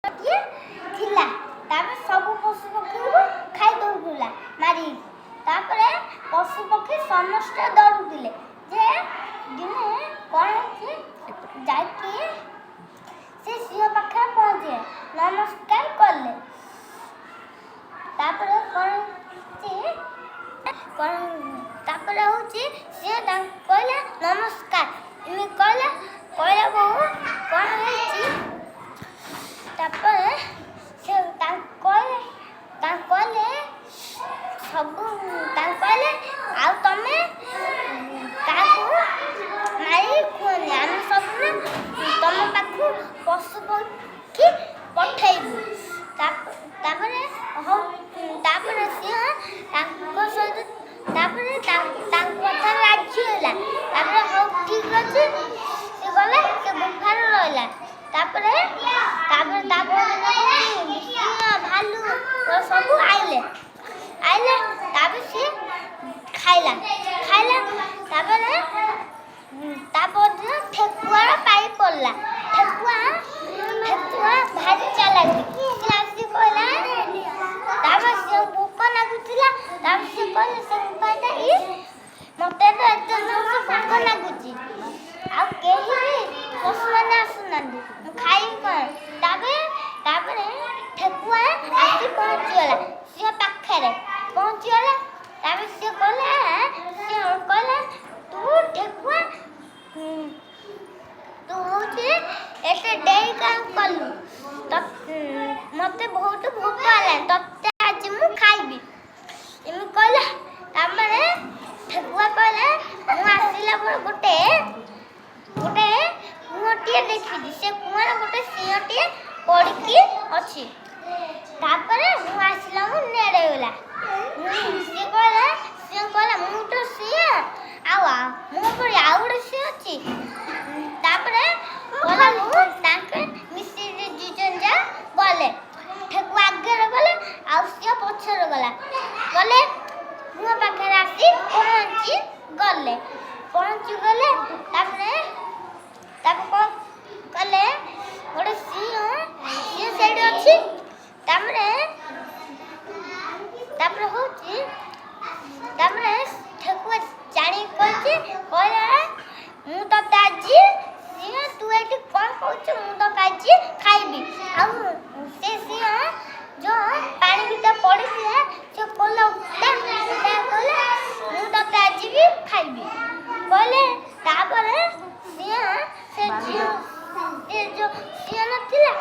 ସିଂହଟିଏ ଥିଲା। ତାପରେ ସବୁ ପଶୁ ପକ୍ଷୀକୁ ଖାଇ ଦଉଥିଲା ମାରିକି। ତାପରେ ପଶୁ ପକ୍ଷୀ ସମସ୍ତେ ଡରୁଥିଲେ ଯେ ଦିନେ କ'ଣ ହେଇଛି, ଯାଇକି ସେ ସିଂହ ପାଖରେ ପହଞ୍ଚିଲେ, ନମସ୍କାର କଲେ। ତାପରେ କ'ଣ ହେଇଛି, କ'ଣ ତାପରେ ହେଉଛି, ସିଏ ତାଙ୍କୁ କହିଲା, "ନମସ୍କାର।" ଏମିତି କହିଲା। କହିଲା ବୋଉ କ'ଣ ହେଇଛି, ତାପରେ ସେ ତାଙ୍କୁ କହିଲେ, ତାଙ୍କୁ କହିଲେ ସବୁ, ତାଙ୍କୁ କହିଲେ, "ଆଉ ତମେ କାହାକୁ ମାରି ଖୁଅନି, ଆମେ ସବୁ ତମ ପାଖକୁ ପଶୁ ପକ୍ଷୀ ପଠେଇବୁ।" ତାପରେ ହଉ, ତାପରେ ସିଏ ତାଙ୍କ ସହିତ, ତାପରେ ତାଙ୍କ କଥାରେ ରାଜି ହେଲା। ତାପରେ ହଉ, ଠିକ୍ ଅଛି, ସେ ଗଲା, ସେ ଗୁମ୍ଫାରେ ରହିଲା। ତାପରେ ତାପରେ ତାପରେ ସିଂହ, ଭାଲୁ ସବୁ ଆଇଲେ ଆଇଲେ। ତାପରେ ସିଏ ଖାଇଲା ଖାଇଲା। ତାପରେ ତାପରଦିନ ଠେକୁଆର ପାଳି ପଡ଼ିଲା। ଠେକୁଆ ଠେକୁଆ ଭାରି ଚାଲାକି। ସେ ଆସି କହିଲା, ତାପରେ ସେ ଭୋକ ଲାଗୁଥିଲା। ତାପରେ ସେ କହିଲେ, ସେ ଗୁମ୍ଫା ଯାଇ, "ମତେ ତ ଏତେ ଜୋରସେ ଭୋକ ଲାଗୁଛି, ଆଉ କେହି ବି ପଶୁମାନେ ଆସୁନାହାନ୍ତି, ମୁଁ ଖାଇବି କ'ଣ?" ତାପରେ ତାପରେ ଠେକୁଆ ଆସି ପହଞ୍ଚିଗଲା, ସିଂହ ପାଖରେ ପହଞ୍ଚିଗଲା। ତାପରେ ସିଏ କହିଲା, "ତୁ ଠେକୁଆ, ତୁ ହଉଛି ଏତେ ଡେରି କାଇଁ କଲୁ? ମତେ ବହୁତ ଭୋକ ହେଲାଣି, ତତେ ଆଜି ମୁଁ ଖାଇବି।" ଏମିତି କହିଲା। ତାପରେ ଠେକୁଆ କହିଲା, "ମୁଁ ଆସିଲା ପରେ ଗୋଟେ ଗୋଟେ କୂଅଟିଏ ଦେଖିଲି, ସେ କୂଅରେ ଗୋଟେ ସିଂହଟିଏ ପଡ଼ିକି ଅଛି। ତାପରେ ମୁଁ ଆସିଲା, ମୁଁ ନେଡ଼େଇଗଲା।" ମୁଁ ସିଏ କହିଲା, ସିଂହ କହିଲା, "ମୁଁ ତ ସିଂହ, ଆଉ ମୋ ପରି ଆଉ ଗୋଟେ ସିଂହ ଅଛି।" ତାପରେ ଗଲା, ମୁଁ ତାଙ୍କେ ମିଶିକି ଦି ଜଣ ଯା ଗଲେ। ଠେକୁଆ ଆଗରେ ଗଲେ ଆଉ ସିଂହ ପଛରେ ଗଲା। ଗଲେ, କୂଅ ପାଖରେ ଆସି ପହଞ୍ଚି ଗଲେ। ପହଞ୍ଚି ଗଲେ, ତାପରେ ତାପରେ କ'ଣ କଲେ, ଗୋଟେ ସିଂହ ସିଂହ ସେଇଠି ଅଛି। ତାପରେ ତାପରେ ହେଉଛି, ତାପରେ ଠେକୁଆ ଜାଣିକି କହିଛି, କହିଲା, "ମୁଁ ତତେ ଆଜି, ସିଂହ, ତୁ ଏଠି କ'ଣ କହୁଛୁ? ମୁଁ ତତେ ଆଜି ଖାଇବି।" ଆଉ ସେ ସିଂହ ଯୋଉ ପାଣି ଭିତରେ ପଡ଼ିଥିଲା, ସେ କହିଲା, ଉଠା ଉଠା, କହିଲା, "ମୁଁ ତତେ ଆଜି ବି ଖାଇବି" କହିଲେ। ତାପରେ ସିଂହ, ସେ ଝିଅ, ସେ ଯୋଉ ସିଂହ ନଥିଲା,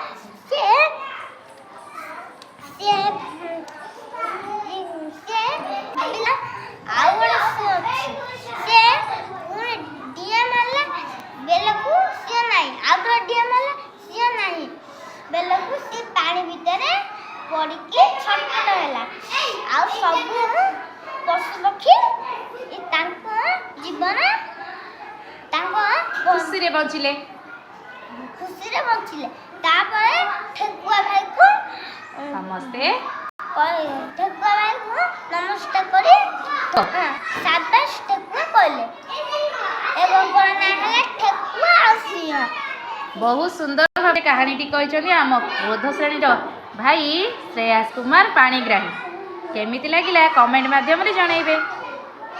ସେ ସିଏ ସେ ଭାବିଲା ଆଉ ଗୋଟେ ସିଂହ ଅଛି। ସେ ପୁଣି ଡିଆଁ ମାରିଲା ବେଲକୁ ସିଂହ ନାହିଁ। ଆଉ ଥରେ ଡିଆଁ ମାରିଲା, ସିଂହ ନାହିଁ। ବେଲକୁ ସେ ପାଣି ଭିତରେ ପଡ଼ିକି ଛଟପଟ ହେଲା। ଆଉ ସବୁ ପଶୁ ପକ୍ଷୀ ଏ ତାଙ୍କ ଜୀବନ ତାଙ୍କ ଖୁସିରେ ବଞ୍ଚିଲେ। ଖୁସିରେ ବଞ୍ଚିଲେ। ତାପରେ ଠେକୁଆ ଭାଇକୁ ସମସ୍ତେ ଠେକୁଆ ଭାଇକୁ ନମସ୍କାର କରି, ହଁ, ସାବାସ ଠେକୁଆ କହିଲେ। ଏ ଗପର ନାଁ ହେଲା ଠେକୁଆ ଆଉ ସିଂହ। ବହୁତ ସୁନ୍ଦର ଭାବେ କାହାଣୀଟି କହିଛନ୍ତି ଆମ ବୋଧ ଶ୍ରେଣୀର ଭାଇ ଶ୍ରେୟାସ କୁମାର ପାଣିଗ୍ରାହୀ। କେମିତି ଲାଗିଲା, କମେଣ୍ଟ ମାଧ୍ୟମରେ ଜଣାଇବେ।